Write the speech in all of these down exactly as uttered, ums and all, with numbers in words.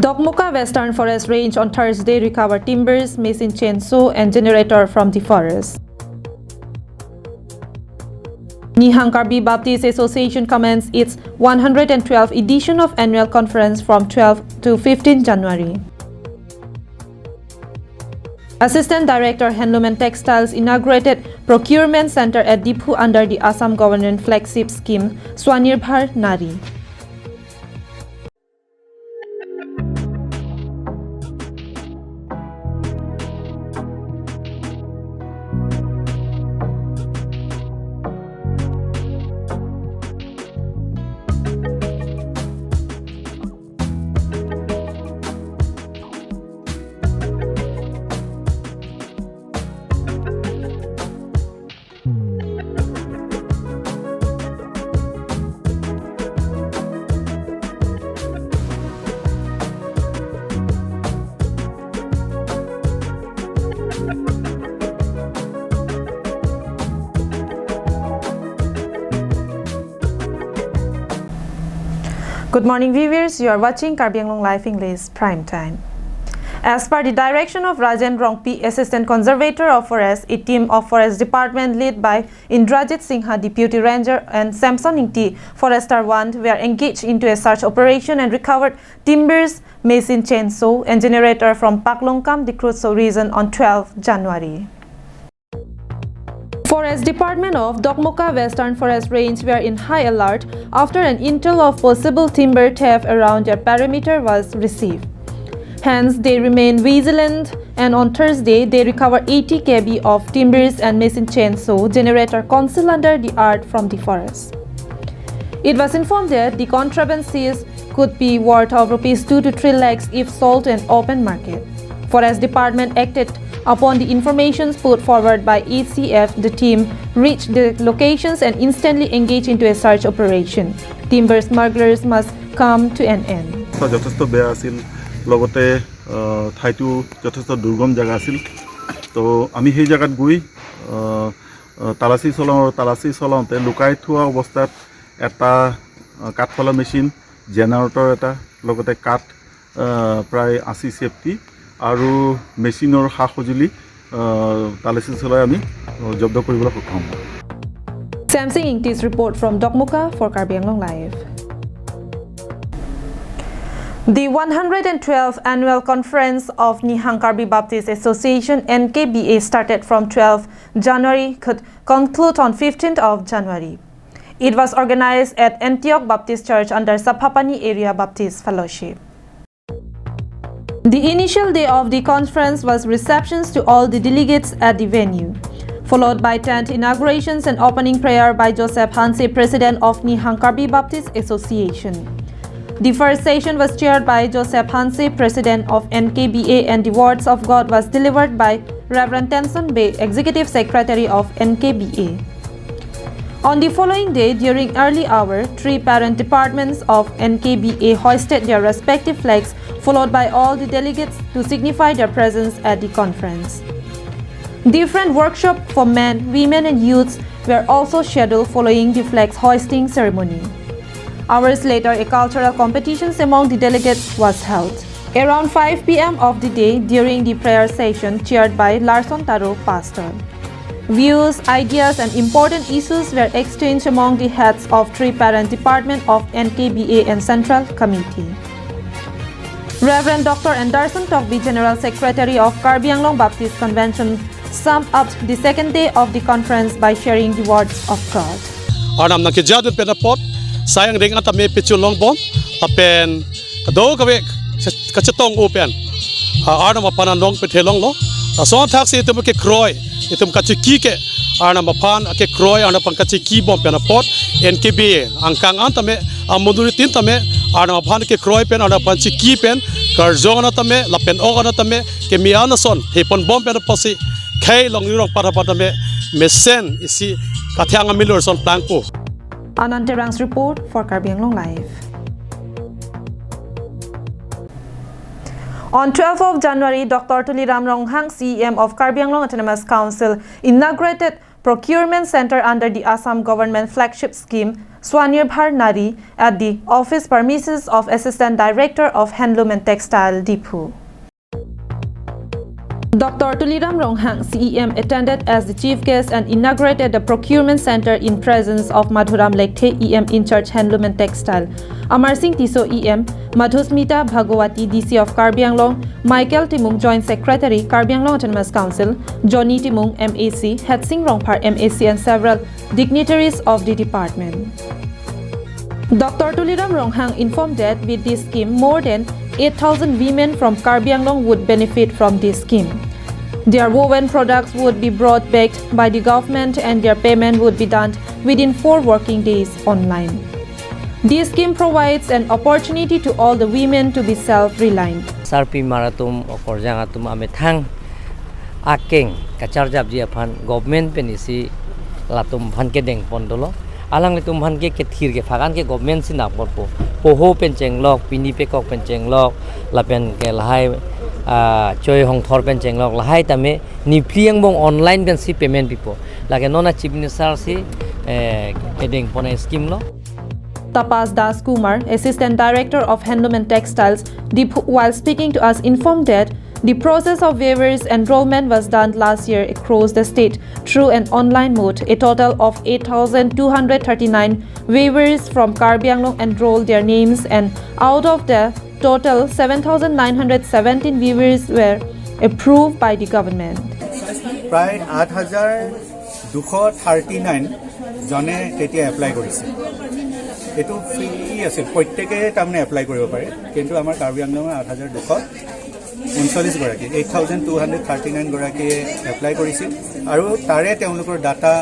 Dokmoka Western Forest Range on Thursday recovered timbers, machine chainsaw, and generator from the forest. Nihang Karbi Baptist Association commenced its one hundred and twelfth edition of annual conference from twelfth to fifteenth January. Assistant Director, Handloom and Textiles inaugurated procurement center at Diphu under the Assam government flagship scheme Swanirbhar Nari. Good morning, viewers. You are watching Karbi Anglong Live English Prime Time. As per the direction of Rajen Rongpi, Assistant Conservator of Forest, a team of Forest Department led by Indrajit Singha, Deputy Ranger, and Samson Ingti, Forester one, were engaged into a search operation and recovered timbers, machine chainsaw, and generator from Paklongkam, Dikrotsuk region on twelfth January. Forest Department of Dokmoka Western Forest Range were in high alert after an intel of possible timber theft around their perimeter was received. Hence, they remain vigilant, and on Thursday, they recovered eighty K B of timbers and machine chainsaw generator concealed under the earth from the forest. It was informed that the contraband seized could be worth of rupees two to three lakhs if sold in open market. Forest Department acted upon the informations put forward by A C F. The team reached the locations and instantly engaged into a search operation. Timber smugglers must come to an end. ৰাস্তা যথেষ্ট বেয়া আছিল, লগতে আহ, ঠাইটো যথেষ্ট দুৰ্গম জেগা আছিল। তো আমি সেই জেগাত গৈ আহ, আহ, তালাচী চলাওঁ আৰু তালাচী চলাওঁতে লুকাই থোৱা অৱস্থাত এটা আহ, কাঠফলা মেচিন, জেনেৰেটৰ এটা, লগতে কাঠ আহ, প্ৰায় আশী চেফটি আৰু মেচিনৰ সা সঁজুলি আহ, তালাচী চলাই আমি আহ, জব্দ কৰিবলৈ সক্ষম হওঁ। Samson Ingti's report from Dokmoka for Karbi Anglong Live. The one hundred and twelfth annual conference of Nihang Karbi Baptist Association, N K B A, started from twelfth January, could conclude on fifteenth of January. It was organized at Antioch Baptist Church under Saphapani Area Baptist Fellowship. The initial day of the conference was receptions to all the delegates at the venue, followed by tent inaugurations and opening prayer by Joseph Hanse, President of Nihang Karbi Baptist Association. The first session was chaired by Joseph Hanse, President of N K B A, and the words of God was delivered by Reverend Tenson Bey, Executive Secretary of N K B A. On the following day, during early hour, three parent departments of N K B A hoisted their respective flags, followed by all the delegates to signify their presence at the conference. Different workshop for men, women and youths were also scheduled following the flags hoisting ceremony. Hours later, a cultural competitions among the delegates was held. Around five P M of the day, during the prayer session chaired by Larson Taro, Pastor, views, ideas and important issues were exchanged among the heads of three parent department of N K B A and Central Committee. Reverend Doctor Anderson Tokbi, General Secretary of Karbi Anglong Baptist Convention, summed up the second day of the conference by sharing the words of God. Arnam nangkejadun pen apot, sayang ring atame pechulong bom, lapen kadokave kachetong-o pen, ah, Arnam aphan anong pethelonglo. Lason athaksi itum kekroi, itum kachiki ke, Arnam aphan kekroi, Arnam aphan kachiki bom pen apot, N K B A angkang an tame, amonit tin tame, Arnam aphan kekroi pen, Arnam aphan chiki pen, karjong an tame, lapen ok an tame, keme an ason thepon bom pen apotsi, khei longri rongpat aphan tame, mesen isi kathang amilur ason plangpo. Anand Terang's report for Karbi Anglong Live. On twelfth of January, Doctor Tuliram Ronghang, C E M of Karbi Anglong Autonomous Council, inaugurated procurement center under the Assam government flagship scheme Swanirbhar Nari at the office premises of Assistant Director of Handloom and Textile, Diphu. Doctor Tuliram Ronghang, C E M, attended as the chief guest and inaugurated the procurement center in presence of Madhuram Lekthe, E M in charge Handloom and Textile, Amarsing Tisso, E M, Madhusmita Bhagawati, D C of Karbi Anglong, Michael Timung, Joint Secretary, Karbi Anglong Autonomous Council, Johnny Timung, M A C, Hetsing Rongphar, M A C, and several dignitaries of the department. Doctor Tuliram Ronghang informed that with this scheme, more than eight thousand women from Karbi Anglong would benefit from this scheme. Their woven products would be brought back by the government and their payment would be done within four working days online. This scheme provides an opportunity to all the women to be self-reliant. Sarpimar atum, okorjang atum amethang akeng kacharjapji aphan government pen isi latum aphan kedeng pon dolo. Alanglitum aphan ke kethir kephakan ke government si nangponpo. Poho pen chenglok, pini pekok pen chenglok, lapen ke lahai, ah, choi hongthor pen chenglok, lahai tame nephli angbong online pensi payment pipo. Lake non a Chief Minister si, eh, kedeng pon a scheme lo. Tapas Das Kumar, Assistant Director of Handloom and Textiles, Diphu, while speaking to us, informed that the process of weavers enrollment was done last year across the state through an online mode. A total of eight thousand two hundred thirty-nine weavers from Karbi Anglong enrolled their names, and out of the total, seven thousand nine hundred seventeen weavers were approved by the government. প্ৰায় আঠ হাজাৰ দুশ thirty nine জনে তেতিয়া এপ্লাই কৰিছে। এইটো ফ্ৰী আছিল, প্ৰত্যেকে তাৰমানে এপ্লাই কৰিব পাৰে, কিন্তু আমাৰ কাৰ্বি আংলঙৰ আঠ হাজাৰ দুশ ঊনচল্লিছ গৰাকী, eight thousand two hundred thirty nine গৰাকীয়ে এপ্লাই কৰিছিল আৰু তাৰে তেওঁলোকৰ ডাটা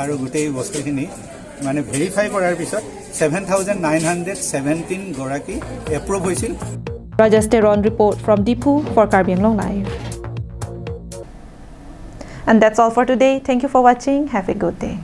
আৰু গোটেই বস্তুখিনি মানে ভেৰিফাই কৰাৰ পিছত seven thousand nine hundred seventeen গৰাকী এপ্ৰুভ হৈছিল। Rajesh Teron report from Diphu for Karbi Anglong Live. And that's all for today. Thank you for watching. Have a good day.